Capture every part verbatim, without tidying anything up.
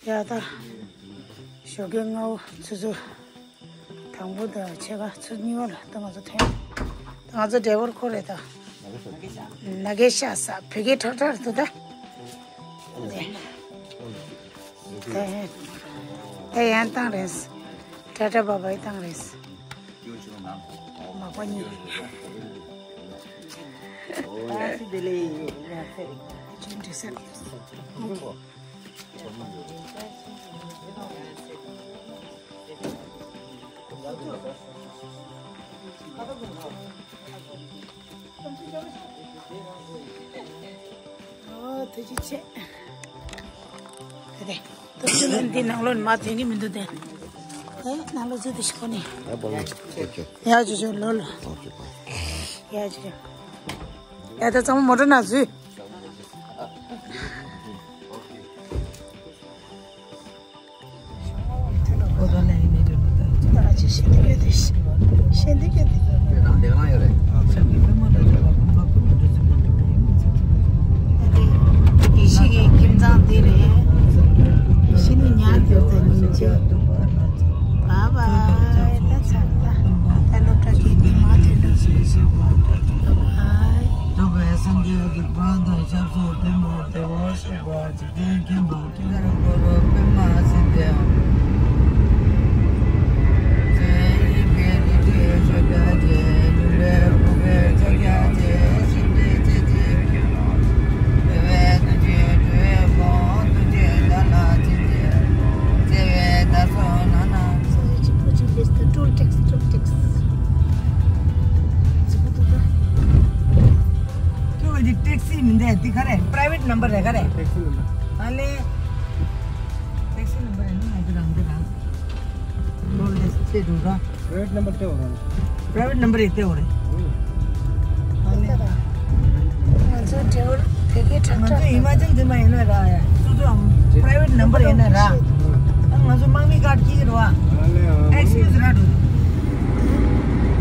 ཡ་ད། ཞོགས་ཀའི་སྔ་པོ་ཆུ་ཚོད་དང་པོ་དང་ཕྱེད་ཀ་ཆུ་ཚོད་གཉིས་པ་ལ་ད་ང་ཚོ་ཐོན། ད་ང་ཚོ་ཌའི་བར་ཁོ་རེད་ད། ན་གེ་ཤ་ས་བོད་སྐད་ཁྲག་ཁྲག་འདུག་ད། ད་ཡང་བཏང་རེད། ཊ་ཊ་བྷའི་བྷའི་བཏང་རེད། མག་པ་གཉིས། ཅི་འདྲི་ས། ཨོ་ཐུགས་རྗེ་ཆེ། དེ་དེ་ཐུགས་རྗེ་ཆེ། འདི་ནང་ལོགས་ནས་མར་ཐོན་གྱི་མི་འདུག་དེ། ཨེ་ནང་ལོགས་ཚུད་དེ་ཤི་ཁོ་ནི། ཡ་བ་ལ་ཅོ་ཅོ། ཡ་ཅོ་ཅོ་ལོ་ལོ། ཨོ་ཅོ་པ། ཡ་ཅོ་ཅོ། ཡ་ད་ཚང་མ་མོ་ཊ་ནང་ཚུད། ཡེ་ཤེས་ཀྱི་ཁྱིམ་ཚང་འདི་རེད། ཡེ་ཤེས་ནི་ཉལ་འདུག་ད་ཉིན་བྱེད། བཱའི་བཱའི། ད་ཚར་ད། ད་སློབ་གྲྭ་གི་མི་མང་དེ་འདྲ་སོང་སོང་། བཱའི་བཱའི། རྫོགས་པའི་སངས་རྒྱས་ཀྱི་གོ་འཕང་དང་ཞབས་སོར་ཕན་པར་བདེ་བར་གཤེགས་པ་འཇིག་རྟེན་མཁྱེན་པ་ཀུན་དགའ་རབ་འཁོར་པདྨ་སིདྡྷི་ཡང་། ཚེ་ཡི་གེ་རིགས་དྲུག་ཤོ་རྒྱ་རྗེ། ལུས་འབྲེལ་ཕུང་པོའི་ཕྱག་རྒྱ་རྗེ། སྲིད་པའི་ཚེ་གཅིག་གི་ལོ། འདུལ་བའི་བདུད་རྩི་སྤྲུལ་པའི་དགོངས། ཐུགས་རྗེའི་བདག་ལ་བྱིན་གྱིས་བརླབ། བརྩེ་བའི་བདག་སོགས་ནང་ན། སངས་རྒྱས་ཆེན་པོ་ཆེན་པོའི་ཊོལ་ཊེག་སི། ཊོལ་ཊེག་སི། ཆེན་པོ་འདུག་ད། ཁྱོད་ཀྱི་ཊེག་སི་མི་འདུག་འདི་ག་རེ། པ་རའི་ཝེཊ་ནམ་བར་རེད་ག་རེ། ཊེག་སི་ནམ་བར། ཨ་ལེ། ཊེག་སི་ནམ་བར་ཡིན་ན་ང་ཚོ་རང་འདི་རང་། ཊོལ་ཊེག་སི་ཆེད་དུ་ར། པ་རའི་ཝེཊ་ནམ་བར་སྟེར་བ་རེད། པ་རའི་ཝེཊ་ནམ་བར་རེད་སྟེར་བ་རེད། ཨ་ལེ། ང་ཚོ་ཌའི་བར་བོད་སྐད་ཁྲག་ཁྲག་ང་ཚོ་ཧི་མ་ཅལ་འདི་མ་ཡིན་ན་ར་ཡ། སོ་སོའམ་པ་རའི་ཝེཊ་ནམ་བར་ཡིན་ན་ར། ཨ་ང་ཚོ་དམག་མི་ཀར་ཁྱེར་གྱི་རེད་བ། ཨེག་སི་ཀིའུ་སི་ར་འགྲོ།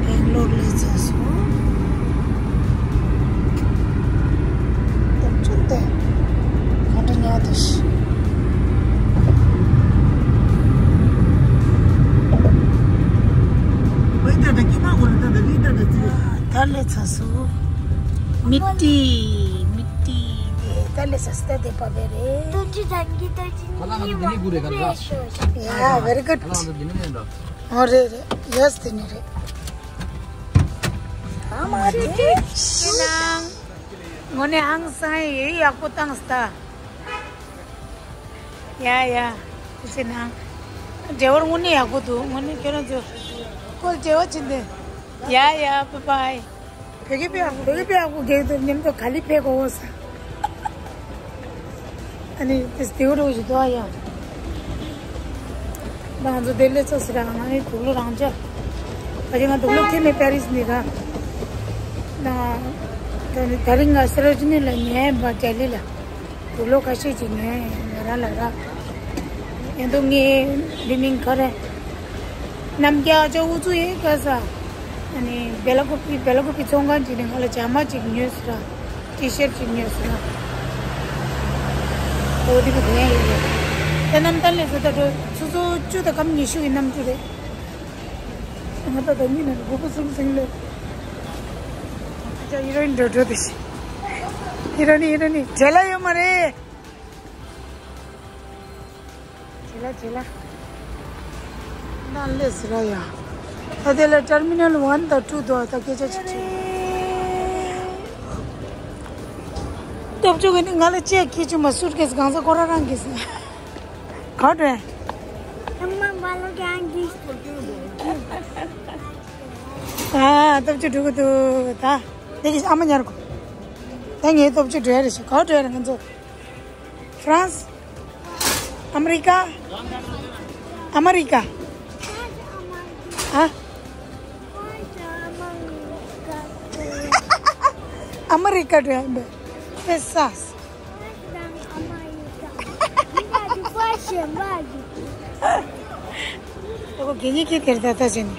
སྦེང་ལོར་ལ་ཚར་སོང་། སྟོབས་ཆུང་དེ། ག་འདྲ་ཉལ་དུ་ཤི། ཝེ་ད་ད་ཀི་མ་གོ་ལ་ད་ད་ཝེ་ད་ད་ཙི། ད་ལས་ཚར་སོང་། མི་ཏི་མི་ཏི་དེ་ད་ལས་ཚར་སོང་། ད་དེ་པ་བེ་རེད། ཏོ་ཅི་ད་ཀི་ཏོ་ཅི་ཁ་ལག་ང་ཚོ་དེ་ནས་དགོས་རེད་ག་ལ། Yeah, very good. ཁ་ལག་ང་ཚོ་དེ་ནས་ལེན་འགྲོ། ཨོ་རེད་རེད། Yes, དེ་ནས་རེད། ཨ་མ་རེད། དངོས་གནས་ཧང་སང་ཡེ་ཡག་པོ་བཏང་སྟ། ཡ་ཡ། དེ་ཚེ་ནང་། ཌའི་བར་དངོས་གནས་ཡག་པོ་འདུག་དངོས་གནས་ཁྱོད་རང་ཚོ་ཁོ་ལ་འབྲེལ་བ་བྱེད་འདོད། ཡ་ཡ། བཱའི་བཱའི། བོད་སྐད་དཔེ་ཡག་བོད་སྐད་དཔེ་ཡག་པོ་རྒྱག་འདུག་མཉམ་དུ་ག་ལེ་ཕེབས་གོ་ས། ཨ་ནི་དེ་སྟེའུ་རོ་ཞིག་འདུག་ཨ་ཡ། ང་ཚོ་དེ་ལས་ཚོ་སི་ར་ང་ནི་དུག་ལོ་རང་ཅག་ད་ཅི་ང་དུག་ལོ་ཁྱེར་ནས་པེ་རིས་ནས་ར། ད་ད་ནི་ད་རིང་ང་སི་ར་ཇི་ནི་ལ་ཉལ་བ་ཏེ་ལི་ལ། དུག་ལོ་ཁ་ཤས་ཅིག་ངས་ང་རང་ལ་རག་ཡིན་དུ་ངས་འདི་མིན་ག་རེ། རྣམ་རྒྱལ་ཨ་ཅག་ཨུ་ཚུགས་ཡིན་ག་ས། ཨ་ནི་བེ་ལ་ཀོ་པི་བེ་ལ་ཀོ་པི་ཚོང་ཁང་ཅིག་ནས་ང་ལ་ཇ་མ་ཅིག་ཉོས་སོང་ར། ཊི་ཤར་ཅིག་ཉོས་སོང་ར། འོ་དེ་གི་དོན་ཡོད་རེད། ད་རྣམ་ཐར་ལས་ས་ད་འགྲོ་ཆུ་ཚོད་བཅུ་དང་སྐར་མ་ཉི་ཤུ་གི་གནམ་གྲུ་རེད། ང་ད་ད་གཉིད་ནས་དགུ་པོ་ཟིང་ཟིང་ལས། ཨ་ཅག་ཧི་རོ་ཡིན་འགྲོ་འགྲོ་དེ་ཤི། ཧི་རོ་ནི་ཧི་རོ་ནི་བྲེལ་ལ་ཡོད་མ་རེད། བྲེལ་ལ་བྲེལ་ལ། ན་ལས་ཟེར་ཡ། ད་དེ་ལ་ཊར་མི་ནལ་ཝན་དང་ཊུ་དོ་ད་སྐད་ཆ་ཅིག་དྲིས། སྟོབས་ཆུང་གི་ནི་ང་ལ་ཅེག་ཁྱི་ཆུང་མ་སུཊ་ཀེས་གང་ས་ཁོ་རང་རང་གིས། ག་འདྲ། ཨ་མ་བ་ལོ་ཀྱང་གིས། ཨ་སྟོབས་ཆུང་འགྲོ་གི་འདུག་ད། དེ་གིས་ཨ་མ་ཉར་གོ། ད་ངའི་སྟོབས་ཆུང་འགྲོ་ཡ་རེད་ཤག་ག་འདྲ་རེད་ང་ཚོ། ཧྥ་རན་སི། ཨ་མི་རི་ཀ། ཨ་མི་རི་ཀ། ཨ། ཨ་མི་རི་ཀ་འགྲོ་ཡ་འདི། ཏེག་སཱས། ཨོ་གེ་ཉི་ཀི་དེར་ད་ད་ཟེར་ནས།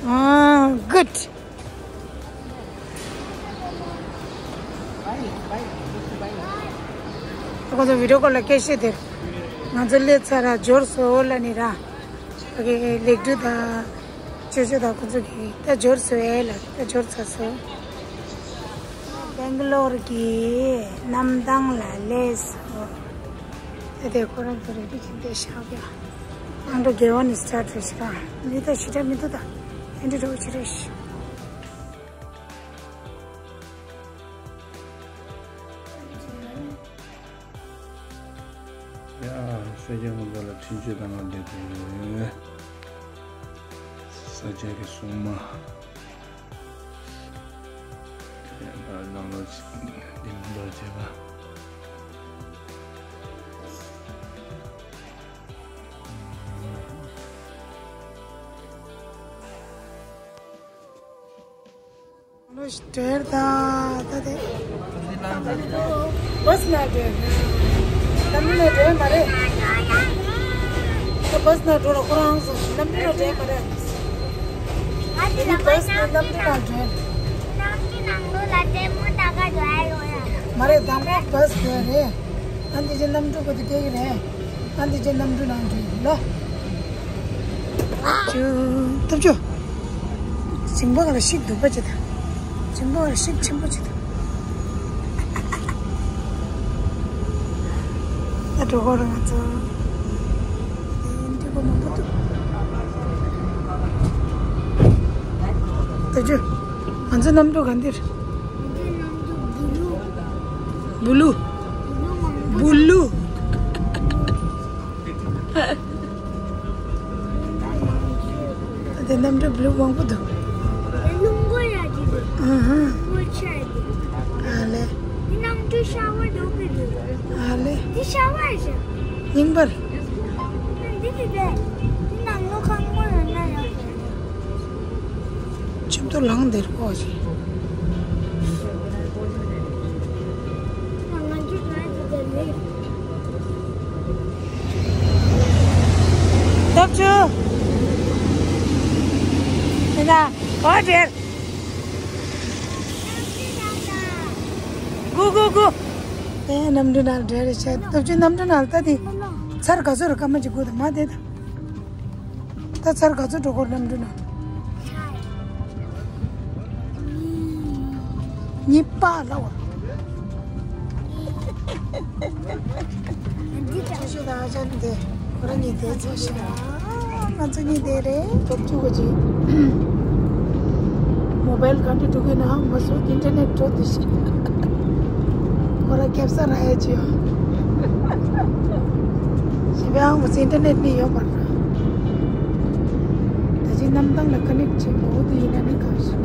ཨ། གུཌ། ཁོ་ཚོ་བི་ཌི་ཡོ་ཀོལ་ལ་སྐད་བཤད་དེ། ང་ཚོ་སླེབས་ཚར་ར། འབྱོར་སོང་ལབ་ནི་ར། ཨོ་ཁེ། ལེགས་གྲུབ་དང་ཅོ་ཅོ་དང་ཁོ་ཚོ་གིས་ད་འབྱོར་སོང་ཨེ་ལབ། ད་འབྱོར་ཚར་སོང་། སྦེང་ལོར་གྱི་གནམ་ཐང་ལ་སླེབས་སོང་། ད་དེ་ཁོ་རང་ཚོ་རེ་རེ་བཞིན་དེ་ཤག་ཡ། ཨང་འགྲོ་རྒྱལ་བ་ནི་སི་ཊར་ཊི་རེད་ཤག་མི་ད་ཞི་དྲག་མི་འདུག་ད་དེ་འདྲ་འགྲོ་ཞི་རེད་ཤག་ཡ། ཤཱཀྱ་ཐུབ་པ་ལ་འཕྲིན་བཅོལ་བཏང་བ་འདི་དེ། ས་སྐྱ་གི་སྲུང་མ། དེ་ལ་ནང་ལོགས་འདི་མི་འདུག་བྱས་པ། ལོ་ཞིག་བྲོས་ད་ད་དེ། བྷས་ནང་བྲོས། གནམ་གྲུ་ནང་བྲོས་མ་རེད། ད་བྷས་ནང་འགྲོ་ལ་ཁོ་རང་སོང་། གནམ་གྲུ་ནང་བྲོས་མ་རེད། ཨ་ནི་བྷས་ནང་གནམ་གྲུ་ནང་བྲོས། གནམ་གྲུ་ནང་ལོ་ལ་ལྟད་མོ་ལྟ་ག་འགྲོ་ཡ་ཡོད་ཡ། མ་རེད། དང་པོ་བྷས་བྲོས་རེད། ཨ་འདི་ཅི་གནམ་གྲུ་ག་དུས་སྐྱེ་གི་རེད། ཨ་འདི་ཅི་གནམ་གྲུ་ནང་འགྲོ་ལོ། ཅུ། ཐབས་ཆུ། ཞིང་པ་ག་ལ་ཤིག་སྡུག་པ་ཅི་ད། ཞིང་པ་ག་ལ་ཤིག་ཆེན་པོ་ཅི་ད། ད་འགྲོ་གོ་ར་ང་ཚོ། འདི་གོ་མང་པོ་འདུག་ཐབས་ཆུ། ང་ཚོ་གནམ་གྲུ་ག་འདིར། བུ་ལུ། བུ་ལུ། དེ་གནམ་གྲུ་བུ་ལུ་མང་པོ་འདུག་རླུང་གོ་ཡ་ཅིག་འདུག་ཨ་ཧ། རླུང་གོ་ཆ་ཡ་ཅིག་ཨ་ལེ། དེ་གནམ་གྲུ་ཤ་བ་འདུག་གི་འདུག་ཨ་ལེ། དེ་ཤ་བ་ཡ་ཤ། རྙིང་པར། འདི་གི་དེ། དེ་ནང་ལོ་ཁང་མོ་ཡོད་ན་ཡོད་གི། ཁྱིམ་ཐོག་ལངས་དེར་ཀོ་ཞིག་ཐབས་ཆུ། དེ་ན་གོ་དེར། གུ་གུ་གུ། དེ་གནམ་གྲུ་ནང་བྲོས་རེད་ཤག་ཐབས་ཆུ་གནམ་གྲུ་ནང་ལྟ་དེ། ཚར་ག་ཚོད་རེད་སྐར་མ་གཅིག་སྒུག་དང་མ་དེ་དང་། ད་ཚར་ག་ཚོད་འགྲོ་གོ་གནམ་གྲུ་ནང་། གཉིས་པ་ལ་བ། ཅོ་ཅོ་དང་ཨ་ཅག་འདི་ཁོ་རང་གཉིས་བསྡད་ཚར་ཤག་ང་ཚོ་གཉིས་བསྡད་རེད། ཐབས་ཆུ་གོ་ཅིག་མོ་བལ་ག་འདྲ་འགྲོ་གི་ན་མ་སོ་ཨིན་ཊར་ནེཊ་འགྲོ་དུས་ཤིག་ཁོ་རང་ཁེབ་ས་ར་ཡ་ཅི་ཡོད། ཞི་བའི་ཨང་མོ་ཨིན་ཊར་ནེཊ་ནི་ཡོད་མ་རེད། ད་ཅི་གནམ་ཐང་ལ་ཀ་ནེག་བྱེད་མ་འོ་དེ་ཡིན་ན་ནི་གང་ཞིག་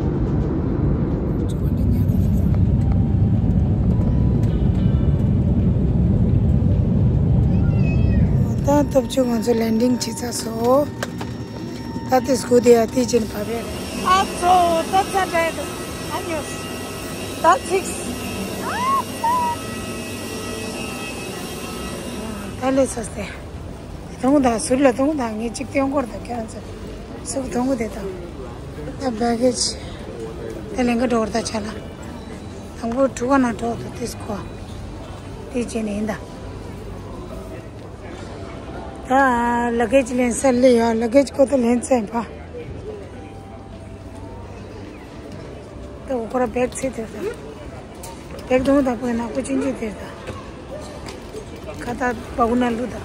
ད་ཐབས་ཆུ་ང་ཚོ་ལེན་ཌིང་བྱེད་ཚར་སོང་། ད་དེ་སྒུག་དེ་ཡ་དེ་ཅན་བབས་ཡ་རེད། ཨ་ཚོ་ད་ཚ་བྲལ་འདུག་ཨ་ཉོ། ད་ཚིགས། ད་ལས་ཚ་སྟེ། དོང་དང་ཟུར་ལ་དོང་དང་ངས་གཅིག་སྟོན་སྐོར་དང་ཁྱེད་རང་ཚོ་སུག་དོང་དེ་དང་། ད་བྷེ་གེ་ཇི། ད་ལེན་ག་འགྲོ་བར་ད་ཆ་ལ། དང་པོ་གྲུ་ཁ་ན་འགྲོ་དུ་ཏིས་ཁོ། དེ་བྱས་ནས་ཡིན་ད། ད་ལ་གེ་ཇི་ལེན་ས་ལེ་ཡ་ལ་གེ་ཇི་ཁོ་ད་ལེན་ཚན་པ། ད་འོ་ཁོ་ར་བེག་ཚེ་དེ་ད། བེག་དོང་ད་པོ་ནག་པོ་ཅུང་ཅུང་དེ་ད། ཁ་ད་པ་གུ་ན་ལུ་ད།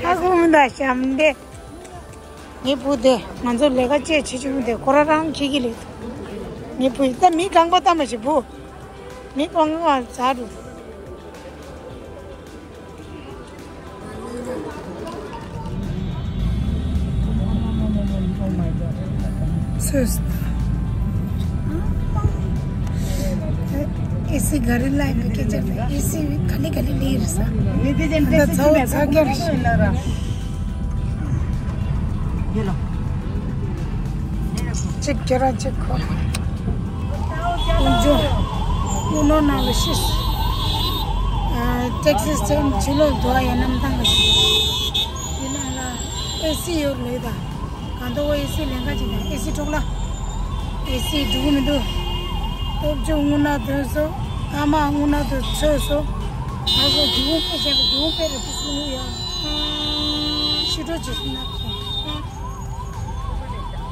ཨ་ཁུ་མི་ད་ཤམ་དེ། ངའི་བུ་དེ་ང་ཚོ་ལས་ཀ་བྱེད་བྱེད་ཆུང་དེ་ཁོ་ར་རང་ཁྱི་གི་ལས་དུ། ངའི་བུ་ད་མི་གང་པ་ད་མ་ཤི་བུ། མི་གང་པ་ཟ་རུ། སོས། ཨེ་སི་ག་རི་ལ་ཡིན་ནོ་སྐད་ཆ་རེད། ཨེ་སི་ག་ལེ་ག་ལེ་ལེ་རེད་ས། མི་དེ་ཅན་ད་ཚ་བོ་ཚ་ག་རེད་ཤི། ཡེ་ལོ། གཅིག་ཁྱེད་རང་གཅིག་ཁོ། ཀུན་འབྱུང་། ཀུན་ནོ་ནང་ལ་ཤི། ཨ་ཏེག་སི་སི་ཅན་ཕྱི་ལོགས་འགྲོ་བ་ཡིན་ནམ་ཐང་ལ་ཤི། དེ་ནང་ལ་ཨེ་སི་ཡོད་ལེ་ད། གང་ལྟར་ཨེ་སི་ལེན་ག་ཅིག་དང་ཨེ་སི་གྲོགས་ལ། ཨེ་སི་འགྲོ་གི་མི་འདུག་སྟོབས་ཆུ་རྔུལ་ནག་ཐོན་སོང་། ཨ་མ་རྔུལ་ནག་ཐོན་ཚོས་སོང་། ང་ཚོ་རྒྱུ་བོ་པེ་བྱས་པ་རྒྱུ་བོ་པེ་རེད་དུ་སོང་ཡ། ཤི་འགྲོ་ཅིག་ན་ཐོན།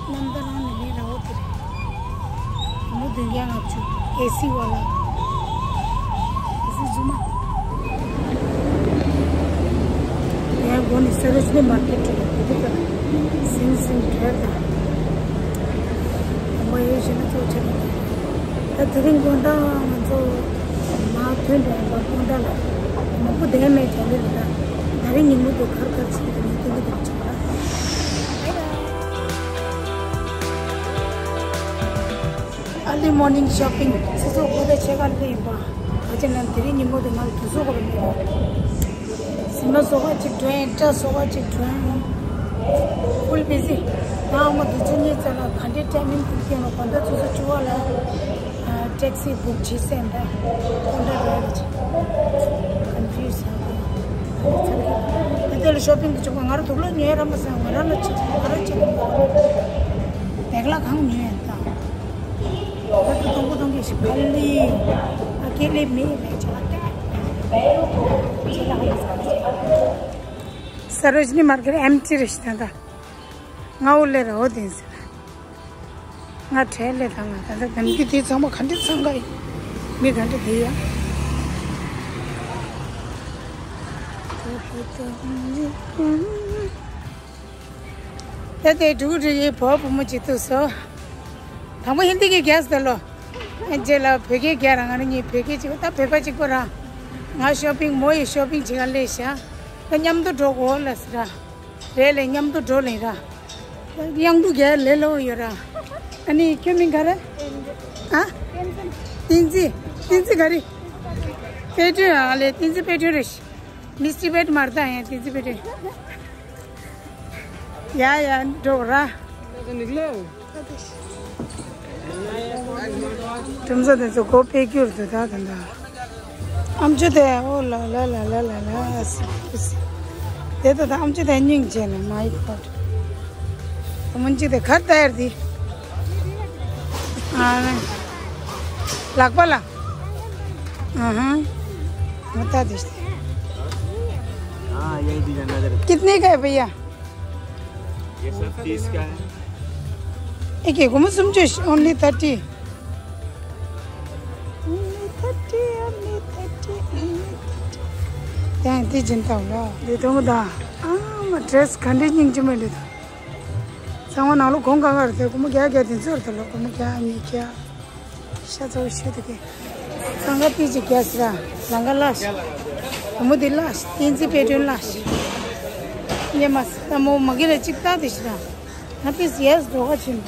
རྣམ་ཐར་རང་ནས་མེད་ར་འོ་དེ་རེད། མུ་བདུན་བརྒྱ་ལྔ་བཅུ། ཨེ་སི་ཝ་ལ། ཨེ་སི་རྫུན་མ། ཡང་སྒོ་ནས་སེ་རོ་ཇི་ནི་མར་ཀེ་ཊི་འགྲོ་གི་འདུག་སིང་སིང་བྲལ་དང་། དང་པོ་ཡོད་བཞིན་ན་གཙོ་ཆེ་ནི། ད་དེ་རིང་དགོང་དག་ང་ཚོ་མ་ཐོན་དྲན་པ་དགོང་དག་ལ་མང་པོ་བསྡད་མེད་དྲན་གི་རེད། ད་ད་རིང་ཉིན་མོ་དེ་གར་གར་ཕྱིན་དུ་མི་ཐོན་གི་འདུག་ཆོག་ཨ། Early morning shopping ཚེ་སྲོག་གོ་བརྡ་ཆེ་ག་ལ་ཡིན་པ། ག་ཅི་ན་དེ་རིང་ཉིན་མོ་དེ་ང་ལ་དུས་ཚོད་གོ་བ་མེད་པ། གཟིམ་ལ་ཟོག་ཅིག་སྒྲོན། སྐྲ་ཟོག་ཅིག་སྒྲོན། Full busy། ད་ཨ་མ་དུས་ཚོད་གཉིས་ཙམ་ལ་ག་འདྲའི་ཊའི་མིང་དུ་སྐྱོན་ལ་དགོང་དག་ཆུ་ཚོད་བཅུ་པ་ལ་ཊེག་སི་བུག་བྱེད་སེམས་པ། དགོང་དག་རེད་ཅིག་ཀོན་ཕིའུ་ཟི་ཡང་དེ་ཚང་གི། ད་དེ་ལ་ཤོ་པིང་གི་ཆོག་པ། ང་རང་དུག་ལོག་ཉོས་ར་མ་ཟ། ང་རང་ལ་ཆེ་ང་རང་ཆེ་གི་མ་རེད། བེག་ལ་གང་ཉོས་ཡིན་ད། ད་དུང་གཏོང་གི་གཏོང་གི་ཞིག་ག་ལི། ཨ་ཀེ་ལི་མི་ལས་ཆ་ལ་ཀ། ཆེ་ལ་ཧ་ཡི་ཟ་ཆེ། སར་རོ་ཇི་ནི་མར་ཀེ་ཊི་ཨེམ་ཊི་རེད་ཤི་ད་ད། ང་འོ་ལེ་ར་འོ་དེ་ཟེར། ང་བྲེལ་ལེ་ད། ང་ད་ད་ནམ་རྒྱུན་དེ་ཚང་མ་ག་འདྲ་འཚང་ག་ཡིན། མི་ག་འདྲ་དེ་ཡ། ད་དེ་འབྲུག་རི་ཡི་བུ་བུ་མོ་གཅིག་ཐུག་སོང་། དང་པོ་ཧིན་དི་གི་རྒྱག་ཟེར་ལོ། ཨ་རྗེས་ལ་བོད་སྐད་རྒྱག་ར། ང་རང་གཉིས་བོད་སྐད་གཅིག་པ། ད་བོད་པ་གཅིག་པ་ར། ང་ཤོ་པིང་། མོ་ཡི་ཤོ་པིང་བྱེད་ག་སླེབས་ཤག་ད་མཉམ་དུ་འགྲོ་དགོས་ལ་ཟེར་ར། རེད་ལེ། མཉམ་དུ་འགྲོ་ལེ་ར། དབྱངས་འདུ་རྒྱལ་ལེ་ལོ་ཡོད་ར། ཨ་ནི་ཁྱོད་མིང་ག་རེ། ཨ། བསྟན་འཛིན། བསྟན་འཛིན། བསྟན་འཛིན་ག་རེ། དཔལ་སྒྲོན། ཨ་ལེ་བསྟན་འཛིན་དཔལ་སྒྲོན་རེད། མིས་ཊི་བེད་མར་ད་ཡང་བསྟན་འཛིན་དཔལ་སྒྲོན། ཡ་ཡ་འགྲོ་ར། ཁྲོམ་ས་དེ་ཚོ་སྒོ་ཕྱེ་རྒྱུ་རེད་ད་ད་ད། ཨམ་ཅོག་དེ་འོ་ལ་ལ་ལ་ལ་ལ་ལ་སི་སི། དེ་ད་ད་ཨམ་ཅོག་དེ་སྙིང་རྗེ་ནས་མའི་གོཌ། ཨམ་ཅོག་དེ་གར་ད་ཡར་དེ། ཨ་ལག་པ་ལ། ཨ་ཧ། ང་ད་དེ། हाँ, यही डिजाइन नजर। कितने का है भैया? ये सब तीस का है। एक एक को मुझे समझो, only thirty। Only thirty, only thirty, only thirty. ཡང་དེ་སྦྱིན་བཏང་ལ། དེ་དུང་ད། ཨ་མ་ཌི་རེ་སི་ག་འདྲ་སྙིང་རྗེ་མོ་འདུག་ད། ཚང་མ་ནང་ལོགས་གོང་ག་ག་རེད་དེ། སྒོར་མོ་བརྒྱ་བརྒྱ་དེ་ཚོར་དེ་ལོ། སྒོར་མོ་བརྒྱ་གཉིས་བརྒྱ། ཤ་ཚ་བོ་ཤོད་དེ་གི། ཚང་ཀ་པི་ཅིག་རྒྱག་སི་ར། ལང་ཀ་ལགས། སྒོར་མོ་དེ་ལགས། བསྟན་འཛིན་དཔལ་སྒྲོན་ལགས། ཉེ་མ་ས་མོ་མ་གི་ར་གཅིག་ལྟ་དེ་ཤི་ར། ང་པིས་ཡེས་འགྲོ་ག་ཕྱིན་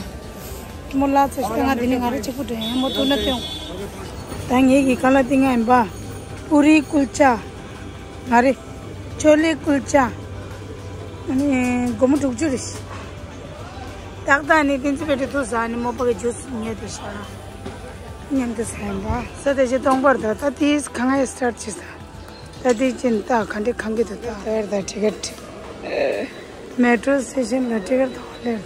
པ། མོ་ལ་ཚོ་ཤི་ང་དེ་ནི་ང་ར་གཅིག་པུ་འགྲོ་ཡང་མོ་ཐུག་ན་སྟོན། ད་ངེད་ཀྱི་ཁ་ལག་དེ་ང་ཡིན་པ། པུ་རི་ཀུལ་ཆ། ང་རེ། ཆོ་ལེ་ཀུལ་ཆ། ཨ་ནི་སྒོར་མོ་དྲུག་ཅུ་རེད། ཏག་ཏག་ནི་བསྟན་འཛིན་དཔལ་སྒྲོན་ཐུག་ཟ་ནི་མོ་པ་གི་ཇུས་ཉོས་དེ་ཤ། མཉམ་དུ་ཟ་ཡིན་པ། ས་དེ་ཅི་སྟོང་པར་ད། ད་དེས་གང་ངས་སི་ཊར་བྱེད་ས། ད་དེ་ཅི་ད་ག་འདྲ་གང་གི་ད། ད་ད་ཡར་ད་ཊི་ཀེ་ཊི། མེ་ཊོ་སི་ཊེ་ཤན་ལ་ཊི་ཀེ་ཊི་ཐོག་ལེར།